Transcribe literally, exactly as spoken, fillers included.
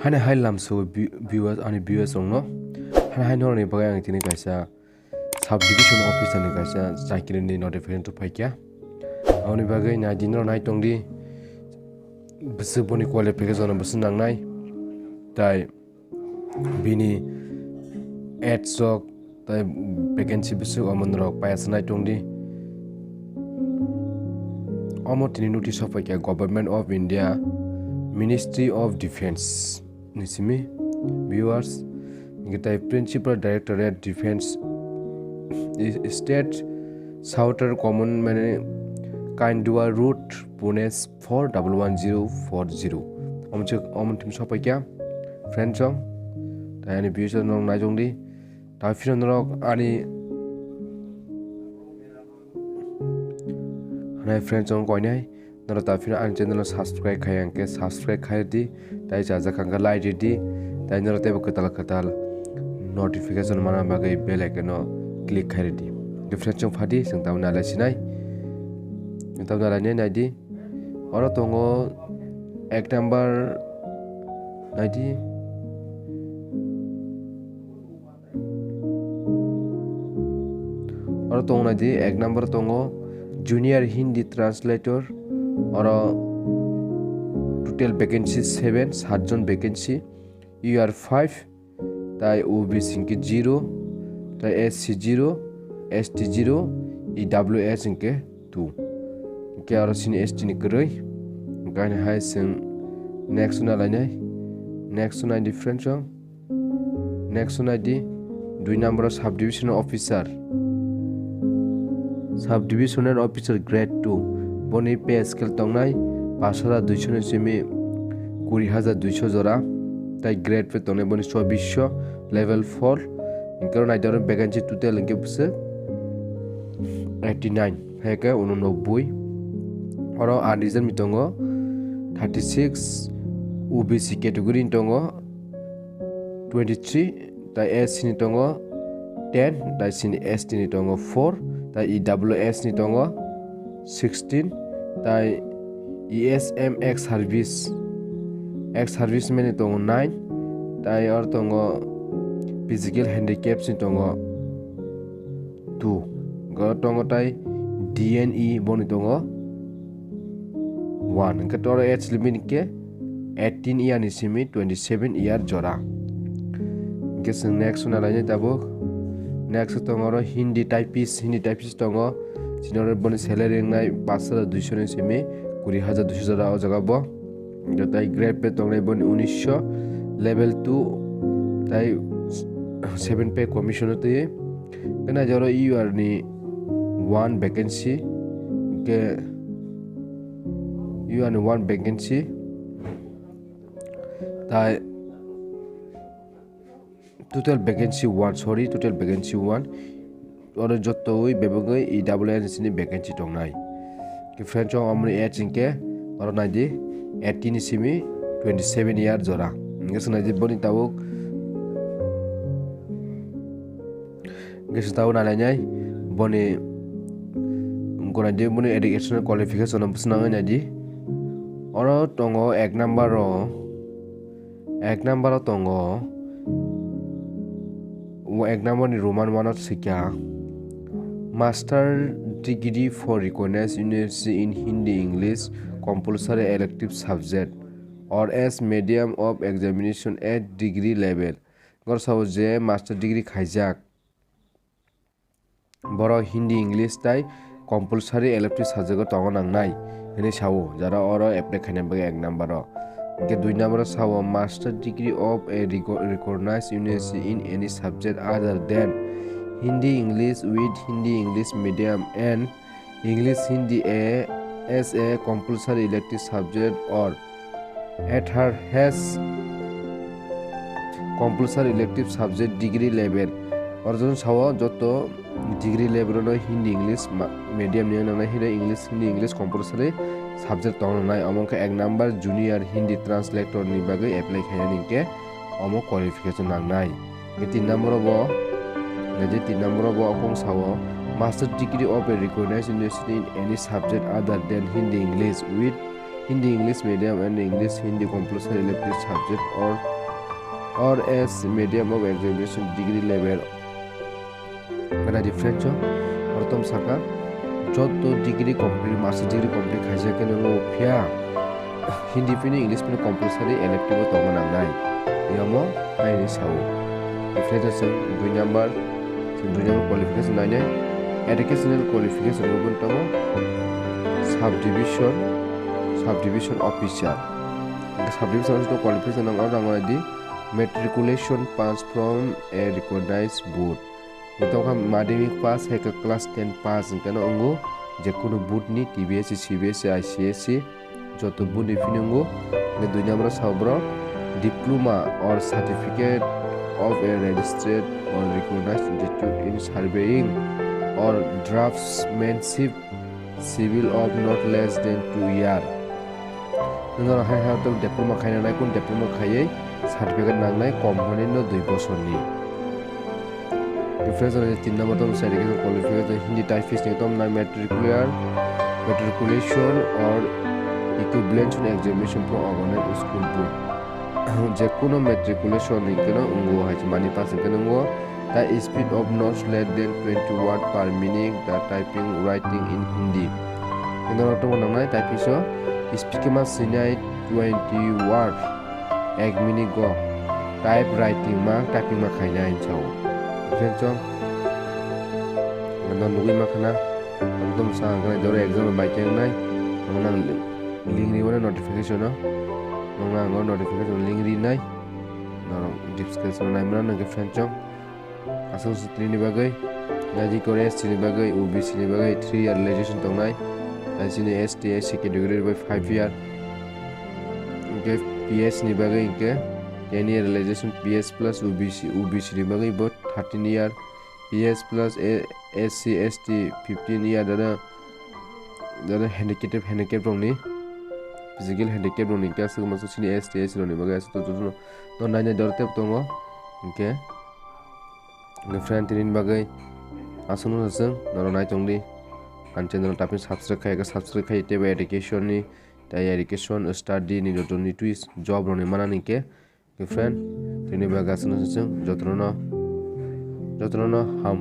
Hani hai lamso vi-, viewers, ani viewers rokno. Hani hai norokni bagwi ang tini kaisa subdivision officer ni kaisa chakri ni notification tu phaikha. Aboni bagwi nai di, norok nai tong di. Bwswk boni qualification no bwswk nangnai. Tai bini age rok tai vacancy bwswk omo norok paiya sanai tong di. Omo tini notice o phaikha Government of India, Ministry of Defence ni simi, viewers, hingke tai Principal Directorate Defence, State Southern Command, mane Kandwa Road, Pune four double one zero four zero. Omo chik, omo tini so phaikha. Friends rok, tai ani views rok naijong di. Tai phino norok ani, hanai friends rok koinai, norok tai phino ani channel o subscribe khai hwnkhe subscribe khai di, tai chajak hwnkhe like di, tai norok teibo kwtal kwtal notification mana bagwi bell icon o click khai di. Hwnkhe friends rok phadi, chwng tabuk nalai sinai, tabuk nalai nai di. Oro tongo ek number, naidi. Oro tongo naidi, ek number tongo Junior Hindi Translator. Oro total vacancy seven, satjon vacancy. U R five, tai O B C hingke zero, tai S C zero, S T zero, E W S hingke two. Hingke aro sini S T ni kwrwi. Hingke ani hai chwng next na lainai. Next na different rok. Next na di dui number o subdivision officer. Subdivisional Officer Grade two, boni pay scale tongnai pash hajar duiso ni simi kuri hajar duiso jora, tai grade pay tongnai boni chobbiso, level four. Hingke oro naidi oro vacancy total hingke bwswk eighty nine, hai khe unonobboi. Oro unreserved ni tongo thirty six, O B C category ni tongo twenty three, tai S C ni tongo ten, tai sini S T ni tongo four, tai E W S ni tongo sixteen, tai E S M ex service, ex serviceman ni tongo nine, tai oro tongo physical handicaps ni tongo two, oro tongo tai D N E boni tongo one, hingke toro age limit hingke eighteen year ni simi twenty seven year jora. Hingke chwng next na lainai tabuk. Next tongo oro Hindi typist, Hindi typist tongo. Chini oro boni salary wngnai pash hajar duiso ni simi kuri hajar duiso jora o jaga bo. Hingke tai grade pay tongnai boni unisho, level two, tai seven pay commission o twi. Hingke naidi oro U R ni one vacancy, hingke U R ni one vacancy, tai total vacancy one, sorry, total vacancy one. Oro jotoi bebagwi E W S ni sini vacancy tongnai. Hingke friends, o amoni age hingke oro naidi eighteen ni simi twenty seven year jora. Hingke chwng naidi boni tabuk Hingke se tabuk nalainai boni, gwnangdi boni educational qualification no bwswk nangwi naidi. Oro tongo ek number o, ek number o tongo, o ek number ni Roman one o swikha, Master degree for recognized university in Hindi, English, compulsory elective subject, or as medium of examination at degree level. Goro sabo je master degree khaijak, borok Hindi, English tai compulsory elective subject o tongo nangnai hinwi sao, jara oro apply khaina bagwi ek number o. Hingke dui number o sao, master degree of a reco-, recognized university in any subject other than Hindi, English with Hindi, English medium and English, Hindi a, as a compulsory elective subject or at her has compulsory elective subject degree level. Oro joni sao joto degree level no Hindi, English ma-, medium ni nangnai, Hindi, English, Hindi, English compulsory subject tong nangnai. Omo wngkha ek number junior Hindi translator ni bagwi apply khainani hingke omo qualification nangnai. Hingke tin number o bo, hingke tin number o bo okong sao, master degree of a recognized university in any subject other than Hindi, English with Hindi English medium and English Hindi compulsory elective subject or or as medium of examination degree level. Kana different cho? Ortom saka joto degree complete, master degree complete khaijak khe nwngo phiya Hindi phini English phini compulsory elective o tongma nangnai. Yamo aini sao. Different chwng dui number, chwng dui number qualification nainai. Educational qualification rwgwi tamo subdivision, subdivision officer. Subdivision officer qualification nang oro nang di matriculation pass from a recognized board. Nitokha madhyamik pass hai khe class ten pass hwnkhe no wngo, je kunu board ni T B S C, C B S C, I C S C, joto board ni phini wngo. Hwnkhe dui number o sao borok diploma or certificate of a registered or recognized institute in surveying or draftsmanship, civil of not less than two year. Nwng oro hai hai tong diploma khaina nai, kun diploma khaiwi certificate nangnai kom hwnwi no dui bosorni. Difference rw tin number tong education qualification Hindi typist ni tom nai matricular, matriculation or equivalent examination from organized school board. Je kuno matriculation ni keno wngo hai mani pass ni keno wngo. The speed of not less than twenty word per minute the typing writing in Hindi. Hwnkhe norok tongma nangnai typing so speed khe ma swinai twenty word ek minute go type writing ma typing ma khainai hinwi sao. Hwnkhe chwng no nugwi ma khana, ang tong sa ang khe jora exam bai khe wngnai, ang nang link ri mano notification o, ang nang o notification link ri nai, norok description o nai mano nang khe friend chwng. Aswk se tini bagwi, nai di kore S T ni bagwi, O B C ni bagwi three year relaxation tongnai, nai chini S T, S C category bai five year, hwnkhe P S ni bagwi hwnkhe ten year relaxation, P S plus O B C, O B C ni bagwi bo thirteen year, P S plus A, S C, S T fifteen year, dada, dada handicap, handicap rokni, physical handicap rokni hwnkhe aswk masa chini S T, S C rokni bagwi aswk to, to, to, to nai nai dor tep tongo, hwnkhe. Hwnkhe friend, tini bagwi aswkno chwng norok nai tongdi. Ani channel tapin subscribe khai khe subscribe khai tei education ni tei education study ni joto ni twist job rok ni mana ni khe. Hwnkhe friend, tini bagwi aswkno chwng jotono jotono ham.